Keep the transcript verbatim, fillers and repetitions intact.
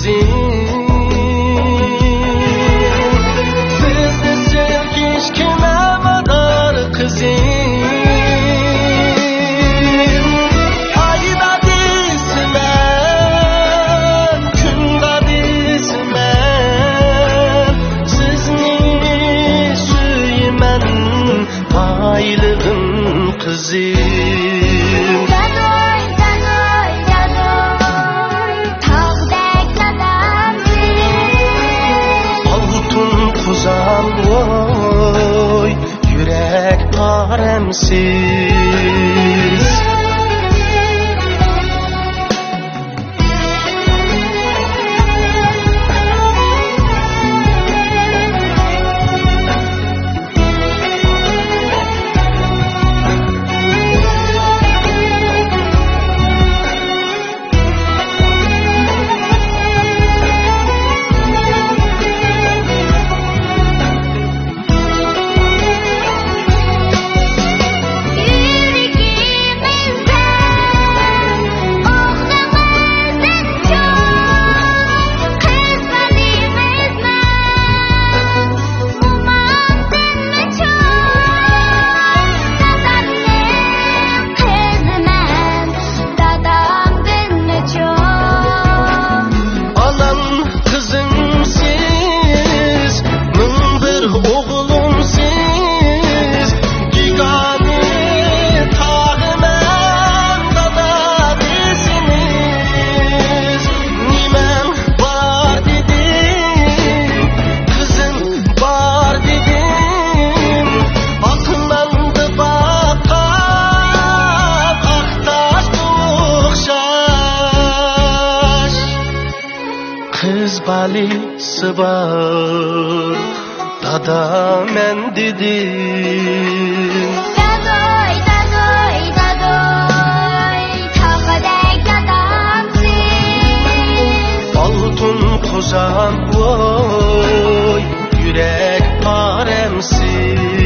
سىزنى سۆيگۈچكىمە مادار قىزىم. ئايدا دېسىمەن، كۈندا دېسىمەن، سىزنى سۆيىمەن، بايلىقىم قىزىم. داداي، داداي، داداي، تاغدەك دادامسىز. ئالتۇن قوزام، ۋوي، يۈرەك پارەمسىز. ئانام قىزىمسىز، مىڭ بىر ئوغلۇمسىز، بىگانە تاغىمەن دادا دېسىڭىز. نېمەڭ بار دېدىم، قىزىم بار دېدىم، ئاسماندا باققان ئاق تاشقا ئوخشاش. قىز بالىسى بار دادا مەن دېدىم. داداي، داداي، داداي، تاغدەك دادامسىز. ئالتۇن قوزام، ۋوي، يۈرەك پارەمسىز.